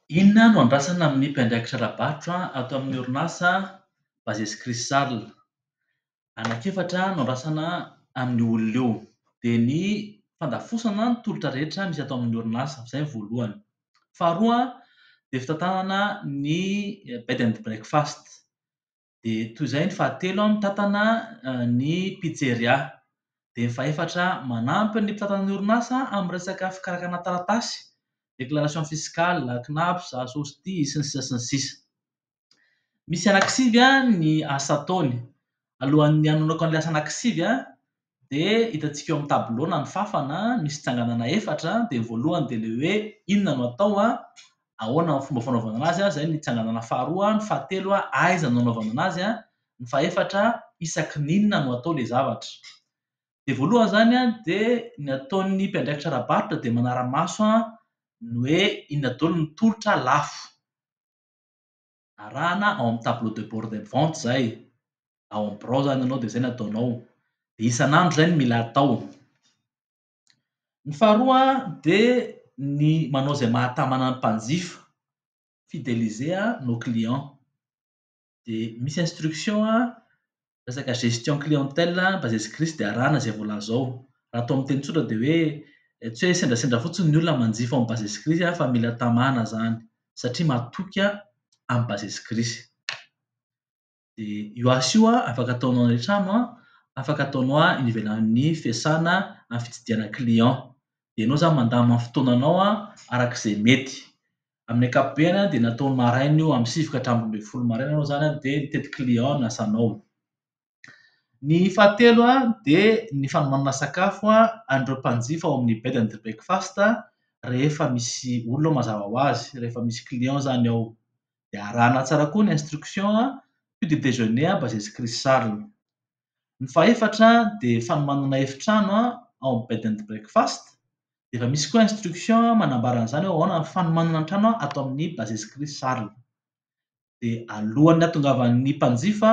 Inona no andrasana amin'ny mpiandraikitra ara-barotra ato amin'ny orinasa Bases Chris Sarl? Anankiefatra no andrasana amin'io olona io, dia ny fandafosana ny tolotra rehetra misy ato amin'ny orinasa, izay ny voalohany. Faharoa dia fitantanana ny bed and breakfast, dia toy izay ny fahatelo mitantana ny pizzeria, dia ny fahefatra manampy ny mpitantana ny orinasa amin'ny resaka fikarakarana taratasy, déclaration fiscale, CNAPS, SOSTI sy ny sisa sy ny sisa. Misy anankisivy ny asa ataony. Alohan'ny hanononako an'ilay asa anankisivy dia hitantsika eo amin'ny tableau na ny fafana misy tsanganana efatra, dia ny voalohany dia ilay hoe inona no atao, ahoana ny fomba fanaovana anazy, izay ny tsanganana faharoa, ny fahatelo aiza no anaovana anazy, ny fahefatra isaky ny inona no atao ilay zavatra. Dia voalohany izany dia ny ataon'ny mpiandraikitra ara-barotra dia manara-maso ny hoe inona daholo ny tolotra lafo. Arahana ao amin'ny tableau de bord des ventes izay, ao amin'ny birao izany ianao dia izay no ataonao. Dia isan'andro izay no mila atao. Ny faharoa dia ny manao izay mahatamana ny mpanjifa, fidéliser nos clients. Dia misy instruction resaka gestion clientèle Bases Chris dia arahana izay voalaza ao. Raha atao amin'ny teny tsotra dia hoe tsy hoe sendrasendra fotsiny ny olona manjifa ao amin'ny Bases Chris fa mila tamana izany satria matoky amin'ny Bases Chris. Dia io asa io afaka ataonao any an-trano, afaka ataonao eny ivelan'ny fiasana amin'ny fitsidihana client. Dia ianao izany mandamina ny fotoananao araka izay mety. Amin'ny ankapobeny dia natao maraina io, amin'ny 9 ka hatramin'ny 12 maraina ianao izany dia mitety client ny asanao. Ny fahatelo dia ny fanomanana sakafo an'ireo mpanjifa ao amin'ny bed and breakfast rehefa misy olona ao mazava ho azy, rehefa misy client izany ao. Dia arahana tsara koa ny instruction petit déjeuner Bases Chris Sarl. Ny fahefatra dia fanomanana efitrano ao amin'ny bed and breakfast. Dia efa misy koa instruction manambara an'izany hoe ahoana ny fanomanana ny trano ato amin'ny Bases Chris Sarl. Dia alohan'ny hahatongavan'ny mpanjifa,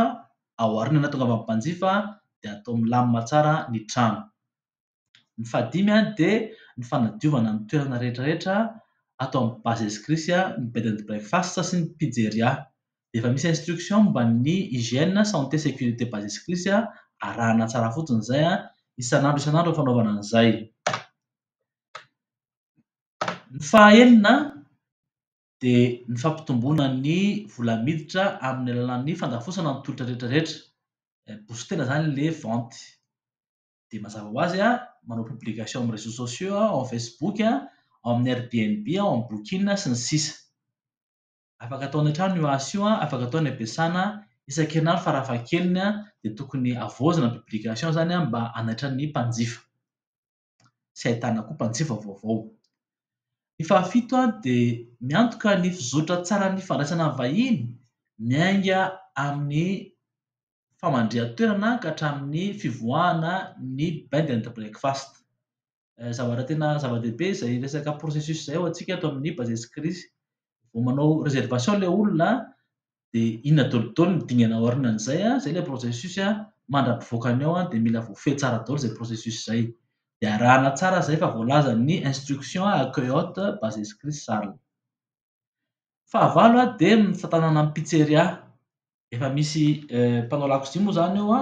aorian'ny hahatongavan'ny mpanjifa dia atao milamina tsara ny trano. Ny fahadimy dia ny fanadiovana ny toerana rehetrarehetra ato amin'ny Bases Chris, ny bed and breakfast sy ny pizzeria. Dia efa misy instruction momba ny hygiène, santé, sécurité Bases Chris, arahana tsara fotsiny izay, isan'andro isan'andro ny fanaovana an'izay. Ny fahaenina dia ny fampitomboana ny vola miditra amin'ny alalan'ny fandafosana ny tolotra rehetrarehetra. Boostena izany ilay vente. Dia mazava ho azy manao publication amin'ny réseaux sociaux, ao amin'ny Facebook, ao amin'ny Airbnb, ao amin'ny Booking sy ny sisa. Afaka atao any an-trano io asa io, afaka atao any am-piasana, isan-kerinandro farafahakeliny dia tokony havaozina ny publication izany mba hanaitra ny mpanjifa sy ahitana koa mpanjifa vaovao. Ny fahafito dia miantoka ny fizotra tsaran'ny fandraisana ny vahiny miainga amin'ny famandrihan-toerana ka hatramin'ny fivoahana ny bed and breakfast. Zavatra tena zava-dehibe izay resaka processus izay ho antsika ato amin'ny Bases Chris. Vao manao réservation ilay olona dia inona daholo ny dingana aorianan'izay, izay ilay processus mandra-pivoakany ao dia mila voafehy tsara daholo izay processus izay. Dia arahana tsara izay fa voalazan'ny instruction accueil hôte Bases Chris Sarl. Fahavalo dia ny fitantanana ny pizzeria. Efa misy mpanao lakozia moa izany io,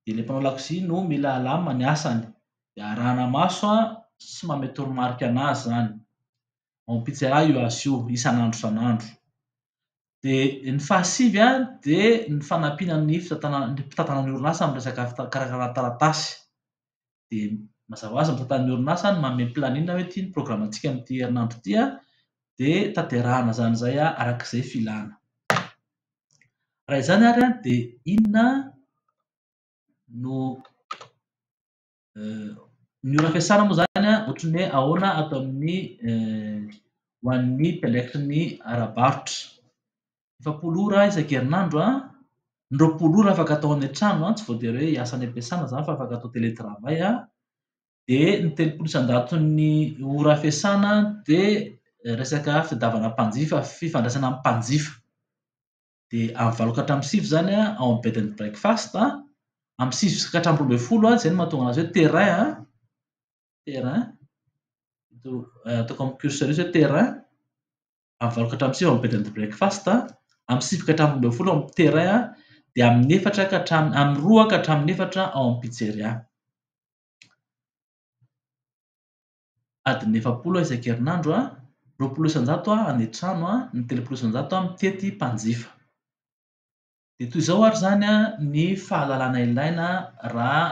dia ilay mpanao lakozia no mila alamina ny asany. Dia arahana maso sy manome toromarika anazy izany. Ao amin'ny pizzeria io asa io isan'andro isan'andro. Dia ny fahasivy dia ny fanampiana ny fitantanana ny mpitantana ny orinasa amin'ny resaka fikarakarana taratasy. Dia mazava ho azy ny mpitantana ny orinasa no manome planning hoe ity ny programantsika amin'ity herinandro ity, dia tanterahana izany izay araka izay filana. Raha izany ary dia inona no ny ora fiasana moa izany ohatran'ny hoe ahoana ato amin'ny ho an'ny mpiandraikitry ny ara-barotra. 40 ora isan-kerinandro, ny 20 ora afaka atao any an-trano, tsy voatery hoe hiasa any am-piasana izany fa afaka atao télétravail. Dia ny 30%-n'ny ora fiasana dia resaka fitadiavana mpanjifa, fifandraisana amin'ny mpanjifa. Dia amin'ny 8 ka hatramin'ny 9 izany ao amin'ny bed and breakfast, amin'ny 9 ka hatramin'ny 12, izay no mahatonga anazy hoe terrain, terrain, ataoko amin'ny curseur izy hoe terrain. Amin'ny 8 ka hatramin'ny 9 ao amin'ny bed and breakfast, amin'ny 9 ka hatramin'ny 12 ao amin'ny terrain, dia amin'ny efatra ka hatramin'ny, amin'ny 2 ka hatramin'ny 4 ao amin'ny pizzeria. Adiny 40 isan-kerinandro, 20% any an-trano, ny 30% mitety mpanjifa. Dia toy izao ary izany ny fahalalana ilaina raha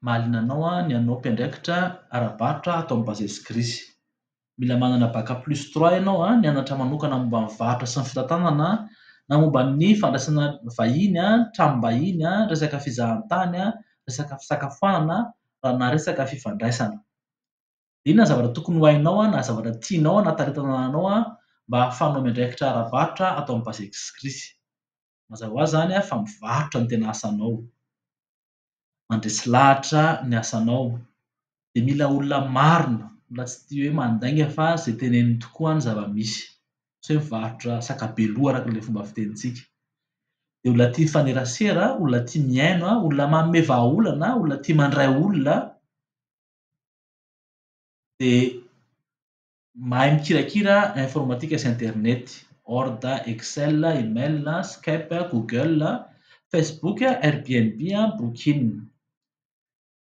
mahaliana anao ny hanao mpiandraikitra ara-barotra ato amin'ny Base Escris. Mila manana bac plus trois ianao, nianatra manokana momba ny varotra sy ny fitantanana, na momba ny fandraisana vahiny, tranom-bahiny, resaka fizahantany, resaka fisakafoanana, na resaka fifandraisana. Inona ny zavatra tokony ho hainao na zavatra tianao na talenta anananao mba hahafahanao miandraikitra ara-barotra ato amin'ny Base Escris? Mazava ho azy izany fa mivarotra ny tena asanao. Mandresy lahatra ny asanao. Dia mila olona marina, olona tsy tia hoe mandainga fa izay teneniny tokoa ny zava-misy. Tsy hoe mivarotra saka be loha araka ilay fomba fitenintsika. Dia olona tia mifanerasera, olona tia mihaino, olona manome vahaolana, olona tia mandray olona. Dia mahay mikirakira informatika sy internet, Word, Excel, email, Skype, Google, Facebook, Airbnb, Booking.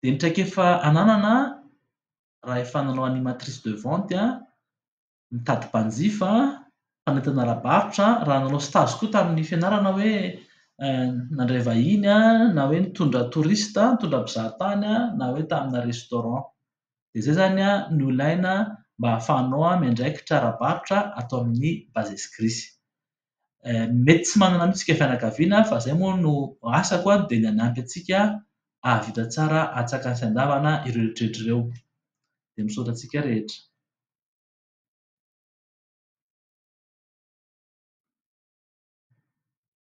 Dia ny traikefa ananana raha efa nanao animatrice de vente, mitady mpanjifa, mpanentana ara-barotra, raha nanao stage koa tamin'ny fianarana hoe nandray vahiny na hoe nitondra touriste, nitondra mpizahatany na hoe tamina restaurant. Dia izay izany no ilaina mba hahafahanao miandraikitra ara-barotra ato amin'ny Base Escris. Mety tsy manana mihitsy isika fianakaviana fa izay moa no asako dia ny hanampy antsika hahavita tsara antsakany sy andavana ireo rehetra ireo. Dia misaotra antsika rehetra.